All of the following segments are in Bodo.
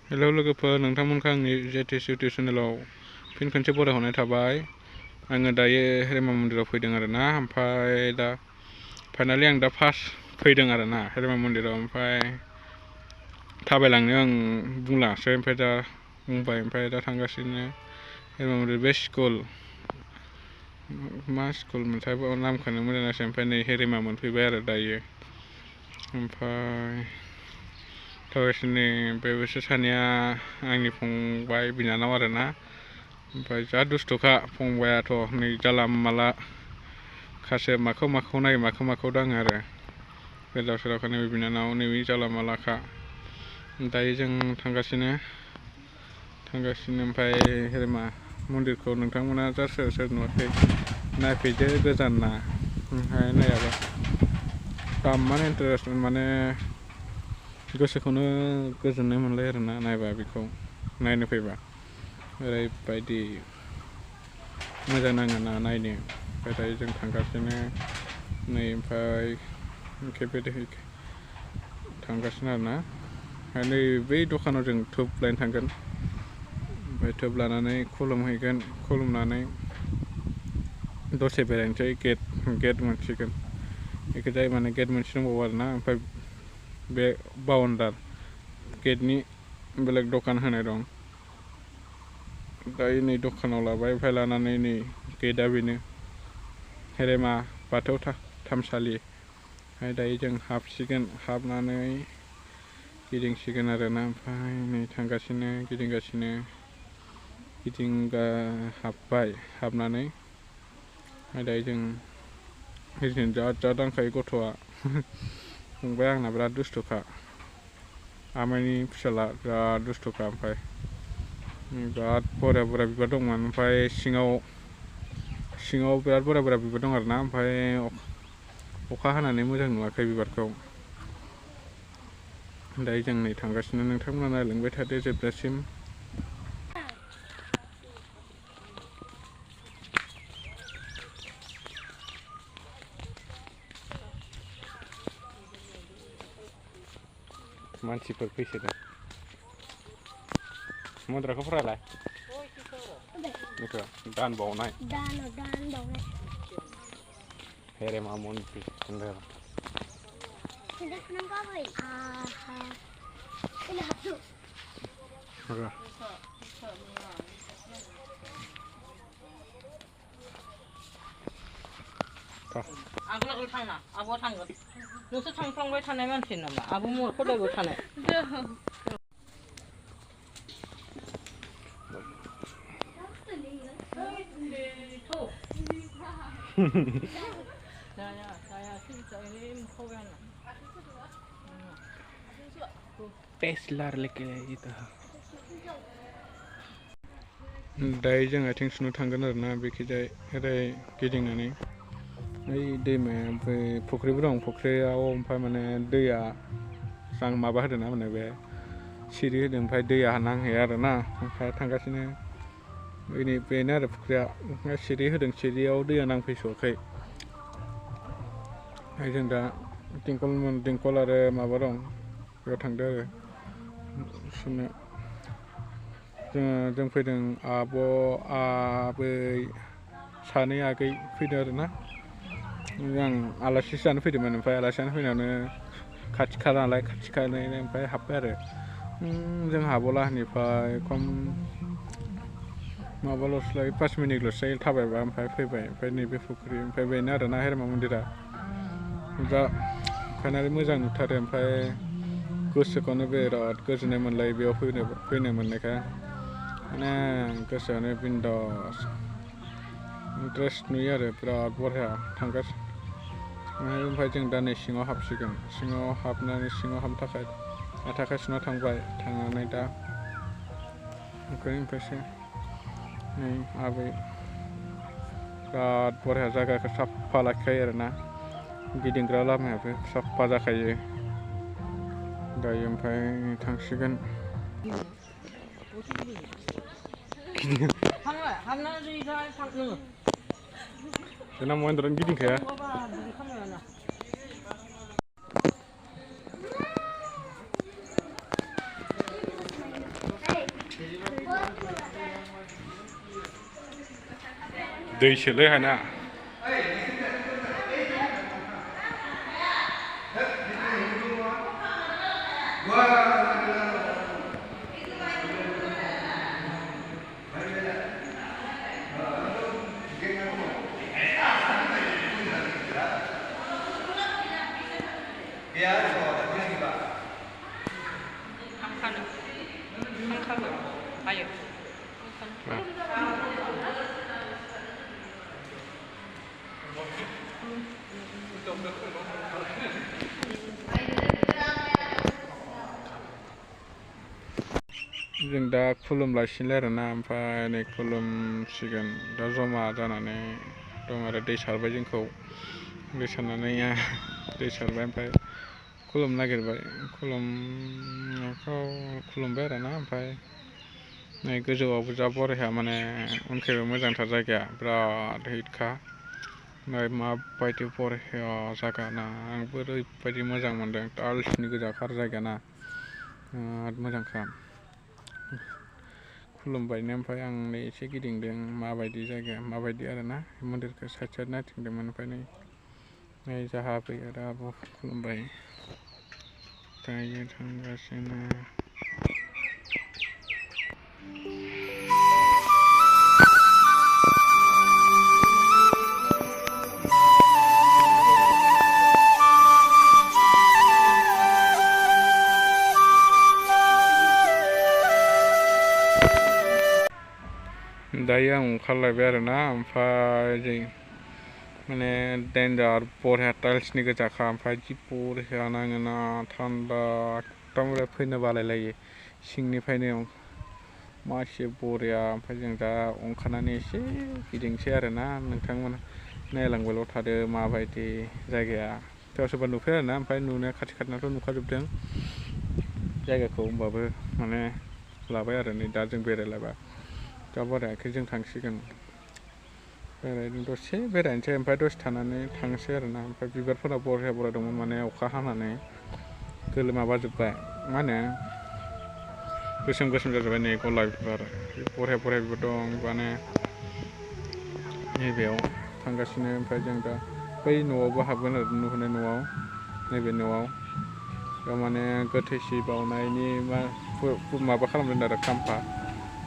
हेलौ लोगोफोर, नोंथांमोनखौ आंनि जेटिस इउटिउब चेनेलाव फिन खनसे बरायहरनाय थाबाय। आङो दायो हेरेमा मन्दिराव फैदों आरोना, ओमफ्राय दा फाइनालि आं दा फार्स्ट फैदों आरोना हेरेमा मन्दिराव। ओमफ्राय थाबायलांनो आं बुंलाङासै, ओमफ्राय दा बुंबाय, ओमफ्राय दा थांगासिनो हेरेमा मन्दिर बे स्कुल मा स्कुल मोनथाय नामखौनो मोजां नायासै। ओमफ्राय नै हेरेमा मोनफैबाय आरो दायो। ओमफ्राय थाबायगासिनो बे बिसोर सानैया आंनि फंबाय बिनानाव आरोना। ओमफ्राय जा दुस्थ'खा फंबायाथ' नै जाला माला खासे माखौ नायो माखौ दाङो आरो गोदाव सोरावखा। नैबे बिनानाव नैबे जाला मालाखा। दायो जों थांगासिनो ओमफ्राय हेरेमा मन्दिरखौ नोंथांमोना जा सोर नुवाखै नायफैदो गोजानना। ओमफ्राय नायाबा दामानो इन्टारेस्ट, माने गोसोखौनो गोजोननाय मोनलाय आरोना नायबा, बेखौ नायनो फैबा ओरैबायदि मोजां नाङो ना नायनो। ओमफ्राय दायो जों थांगासिनो नै, ओमफ्राय खेबे थांगासिनो आरोना। नै बै दखानाव जों धुप लायनो थांगोन, ओमफ्राय धुप लानानै खुलुमहैगोन। खुलुमनानै दसे बेरायनोसै, गेट मोनसिगोन। बेखौ जाय माने गेट मोनसे दंबावो आरोना। ओमफ्राय बे बाउन्डार गेटनि बेलेग दखान होनाय दं। दायो नै दखानाव लाबाय, ओमफ्राय लानानै नै गेटआ बेनो हेरेमा बाथौ थानसालि। ओमफ्राय दायो जों हाबसिगोन, हाबनानै गिदिंसिगोन आरोना। ओमफ्राय नै थांगासिनो गिदिंगासिनो हाबबाय, हाबनानै दायो जों गिदिंनो जा दांखायो गथ'आ। फंबाय आंना बिराद दुस्थ'खा, आमाइनि फिसाला बिराद दुस्थ'खा। ओमफ्राय बिराद बरिया बिबार दंमोन, ओमफ्राय सिङाव बिराद बरिया बिबार दं आरोना। ओमफ्राय अखा हानानै मोजां नुवाखै बिबारखौ। दायो जों नै थांगासिनो, नोंथांमोना नायलांबाय थादो जोबजासिम। मानसिफोर फैसोदों। मुद्राखौ फरायलाय बेखौ दान बावनाय हेरेमा मन्दिर आगोल थांना आब'आ थांगोन। नोंसोर थांफ्लांबाय थानाय मानसि नामा? आब' खदायबो थानाय दायो जों आथिं सुनो थांगोन आरोना। बेखिजाय ओरै गिदिंनानै ओइ दैमाया, ओमफ्राय फुख्रिबो दं फुख्रियाव। ओमफ्राय माने दैया माबा होदों ना, माने बे सिरि होदों, ओमफ्राय दैया नांहैयो आरोना। ओमफ्राय थांगासिनो बेनो आरो फुख्रिया, ओमफ्राय सिरि होदों, सिरियाव दैया नांफैथ'वाखै। ओमफ्राय जों दा दिंखल आरो माबा दं, बेयाव थांदो आरो सुनो। जों फैदों आब', आबै, सानै आगै फैदों आरोना। आं आलासिसो जानो फैदोंमोन, ओमफ्राय आलासि जानो फैनायावनो खाथि नालाय, ओमफ्राय हाबबाय आरो जों हाबला। बेनिफ्राय खम माबाल'सो लायो, 5 मिनिटल'सो जायो थाबायबा। ओमफ्राय फैबाय, ओमफ्राय नैबे फुख्रि, ओमफ्राय बेनो आरोना हेरेमा मन्दिरा। दा फाइनालि मोजां नुथारो, ओमफ्राय गोसोखौनो बिराद गोजोननाय मोनलायो बेयाव फैनो मोननायखाय। माने गोसोआनो बिन्दास इन्टारेस्ट नुयो आरो बिराद बरिया थांगासिनो। ओमफ्राय जों दा नै सिङाव हाबसिगोन। सिङाव हाबनो थाखाय आखाइ सुना थांबाय। थांनानै दा ओमफ्रायसो नै आबै बिराद बरिया जायगाखौ साफा लाखिखायो आरोना। गिदिंग्रा लामायाबो साफा जाखायो। दायो ओमफ्राय थांसिगोन। जोंना महेन्द्रआनो गिदिंखाया। दैसोलै हाना Ayo. जों दा खुलुमलायसिनोलै आरोना ओमफ्राय नै खुलुमसिगोन दा जमा जानानै दं आरो दै सारबाय जोंखौ दै सारनानै दै सारबाय ओमफ्राय खुलुमनो नागिरबाय खुलुमनायखौ खुलुमबाय आरोना ओमफ्राय नै गोजौआवबो जा बरिया माने उनखैबो मोजांथार जायगाया बिराद हिटखा माबायदि बरिया जायगा ना आंबो ओरैबायदि मोजां मोनदों टाइल्सनि गोजाखार जायगा ना बिराद मोजांखा खुलुमबायनो ओमफ्राय आं नै एसे गिदिंदों माबायदि जायगाया माबायदि आरोना मन्दिरखौ साइड साइड नायथिंदोंमोन ओमफ्राय नै जाहा फैयो आरो आब' खुलुमबाय दायो थांगासिनो दायो आं ओंखारलायबाय आरोना ओमफ्राय जों माने डेन्जार बरिया टाइल्सनि गोजाखा ओमफ्राय जि बरिया नाङोना थान्दा एकदमबारे फैनो बालायलायो सिंनिफ्रायनो मासे बरिया ओमफ्राय जों दा ओंखारनानै एसे गिदिंसै आरोना नोंथांमोना नायलांबायल' थादो माबायदि जायगाया सोरबा सोरबा नुफेरा आरोना ओमफ्राय नुनाया खाथि खाथिनाथ' नुखाजोबदों जायगाखौ होमबाबो माने लाबाय आरो नै दा जों बेरायलायबा दा बारायाखै जों थांसिगोन बेरायनो दसे बेरायनोसै ओमफ्राय दसे थानानै थांसै आरोना ओमफ्राय बिबारफोरा बरिया बरिया दंमोन माने अखा हानानै माबाजोब्बाय मा होनो गोसोम गोसोम जाजोब्बाय नै गलाब बिबार बरिया बरिया बिबार दं माने नैबेयाव थांगासिनो ओमफ्राय जों दा बै न'आवबो हाबगोन आरो नुहुरनाय न'आव नैबे न'आव बेयाव माने गोथैसि बावनायनि माबा खालामदों आरो खाम्फा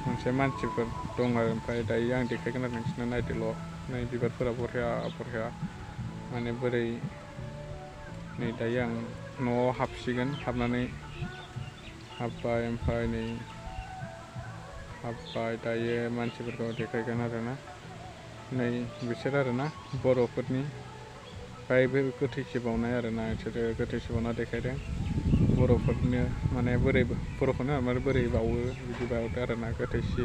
मोनसे मानसिफोर दं आरो ओमफ्राय दायो आं देखायगोन आरो नोंसोरनो नायदोल' नै बिबारफोरा बरिया बरिया माने बोरै नै दायो आं न'आव हाबसिगोन हाबनानै हाब्बाय ओमफ्राय नै हाब्बाय दायो मानसिफोरखौ देखायगोन आरोना नै बिसोर आरोना बर'फोरनि ओमफ्राय बे गोथैसि बावनाय आरोना बिसोरो गोथैसि बावना देखायदों बर'फोरनो माने बोरै बर'खौनो माने बोरै बावो बिदि बावदो आरोना गोथैसि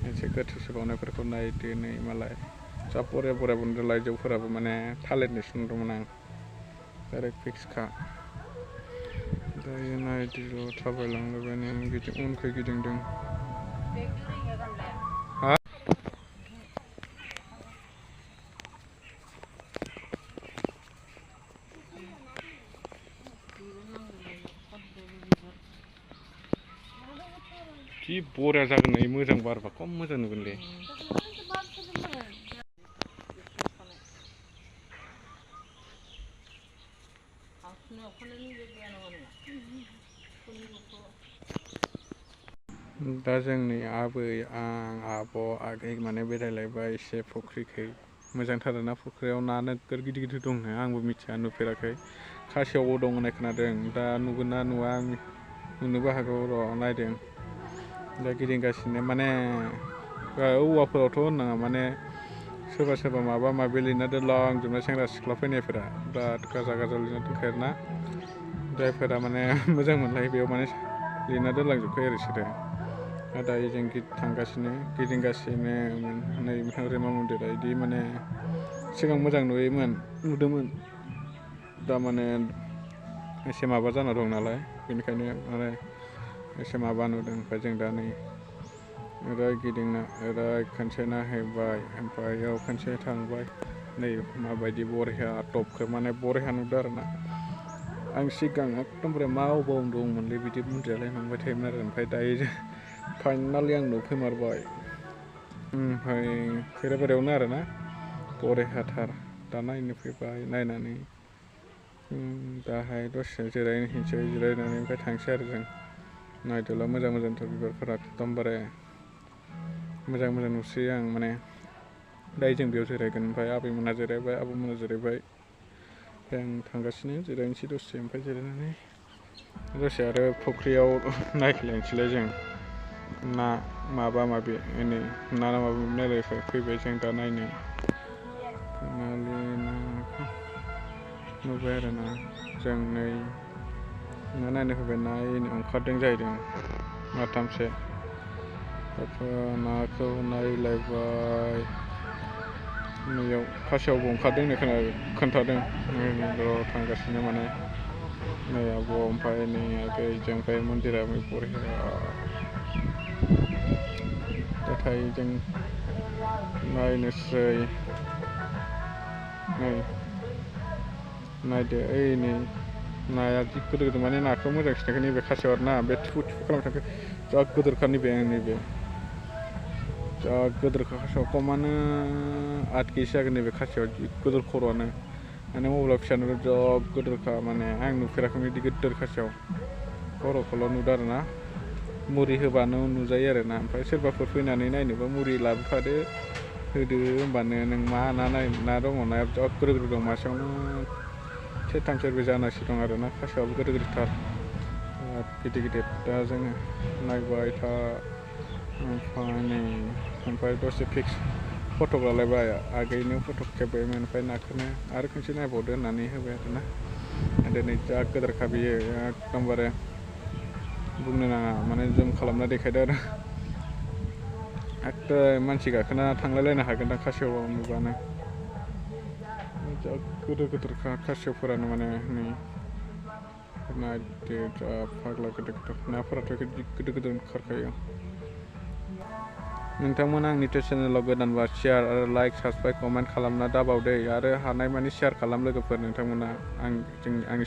एसे गोथैसि बावनायफोरखौ नायदो नै मालाय जा बरिया बरिया बुंदों लाइजौफोराबो माने थालिरनिसो नुदोंमोन आं डाइरेक्ट फिक्सखा दायो नायदोल' थाबायलांलायबाय नै उनखै गिदिंदों जि बरिया जागोन नै मोजां बारबा खम मोजां नुगोनलै दा जोंनि आबै आं आब' आगै माने बेरायलायबाय एसे फुख्रिखै मोजांथार ना फुख्रियाव ना नोगोर गिदिर गिदिर दंनो आंबो मिथिया नुफेराखै खासेयावबो दं होननाय खोनादों दा नुगोन ना नुवा नुनोबो हागौ र' नायदों दा गिदिंगासिनो माने औवाफोरावथ' होननाङा माने सोरबा सोरबा माबा माबि लिरना दोनलांजोबनाय सेंग्रा सिख्ला फैनायफोरा बिराद गाजा गाजा लिरना दोनखायो आरोना जायफोरा माने मोजां मोनलायो बेयाव माने लिरना दोनलांजोबखायो आरो बिसोरो दायो जों थांगासिनो गिदिंगासिनो नै बृइवंव मन्दिरा बिदि माने सिगां मोजां नुदोंमोन दा माने एसे माबा जाना दं नालाय बेनिखायनो माने एसे माबा नुदों ओमफ्राय जों दा नै ओरै गिदिंना ओरै खनसे नायहैबाय ओमफ्राय बेयाव खनसे थांबाय नै माबायदि बरिया टपखौ माने बरिया नुदों आरोना आं सिगां एकदमबारे मा अबाव दंमोनलै बिदि मन्दिरालाय नंबाय थायोमोन आरो ओमफ्राय दायो फाइनालि आं नुफैमारबाय ओमफ्राय खैराबारियावनो आरोना बरियाथार दा नायनो फैबाय नायनानै दाहाय दसे जिरायहैनोसै जिरायनानै ओमफ्राय थांसै आरो जों नायदोला मोजां मोजांथार बिबारफोरा एकदमबारे मोजां मोजां नुसोयो आं माने दायो जों बेयाव जिरायगोन ओमफ्राय आबैमोनहा जिरायबाय आबौमोनहा जिरायबाय ओमफ्राय आं थांगासिनो जिरायनोसै दसे ओमफ्राय जिरायनानै दसे आरो फुख्रियाव नायख्लायनोसैलाय जों ना माबा माबि ना माबा माबि नायलायबाय फैबाय जों दा नायनो नाखौ नुबाय आरो ना जों नै ना नायनो फैबाय नायनो ओंखारदों जाहैदों माथामसो नाखौ नायलायबाय नैयाव खासेयावबो ओंखारदों होननाय खोन्थादों र' थांगासिनो माने नै आब' ओमफ्राय नै आगैजों ओमफ्राय मन्दिरा बरिया नाथाय जों नायनोसै नै नायदो ओइ नै नाया जि गोदोर गोदोर माने नाखौ मोजां खिनायखौ नैबे खासेयाव आरो ना बे थुफु थुफु खालामबाय थाखो जा गोदोरखा नैबे नैबे जा गोदोरखा खासेयाव खमानो 8 केजि जागोन नैबे खासेयाव जि गोदोर खर'आनो माने मबाइलाव फिसा नुदों जा गोदोरखा माने आं नुफेराखैमोन बिदि गोदोर खासेयाव खर'खौल' नुदों आरो ना मुरि होबानो नुजायो आरो ना ओमफ्राय सोरबाफोर फैनानै नायनोबा मुरि लाबोफादो होदो होमबानो नों मा ना दङ नाया जा गोदोर गोदोर दं मासेयावनो सेरथाम सेरब्रै जानासो दं आरो ना खासेयावबो गोदोर गोदोरथार गिदिर गिदिर दा जोङो नायबाय था ओमफ्राय दसे फिक्स फट' लालायबाय आगैनो फट' खेबबायमोन ओमफ्राय नाखौनो आरो खनसे नायबावदो होननानै होबाय आरो ना दिनै जा गोदोरखा बियो एकदमबारे बुंनो नाङा माने जुम खालामना देखायदो आरो एकदम मानसि गाखोना थांलायलायनो हागोनदां खासेयाव नुबानो जा गोदोर गोदोरखा खासेवफोरानो माने नै नायदो जा फाग्ला गोदोर गोदोर नाफोराथ' गोदोर गोदोर ओंखारखायो नोंथांमोना आंनि चेनेलाव गोदानबा शेयार आरो लाइक साबसक्राइब कमेन्ट खालामना दाबावदे आरो हानायमानि शेयार खालाम लोगोफोर नोंथांमोना आंनि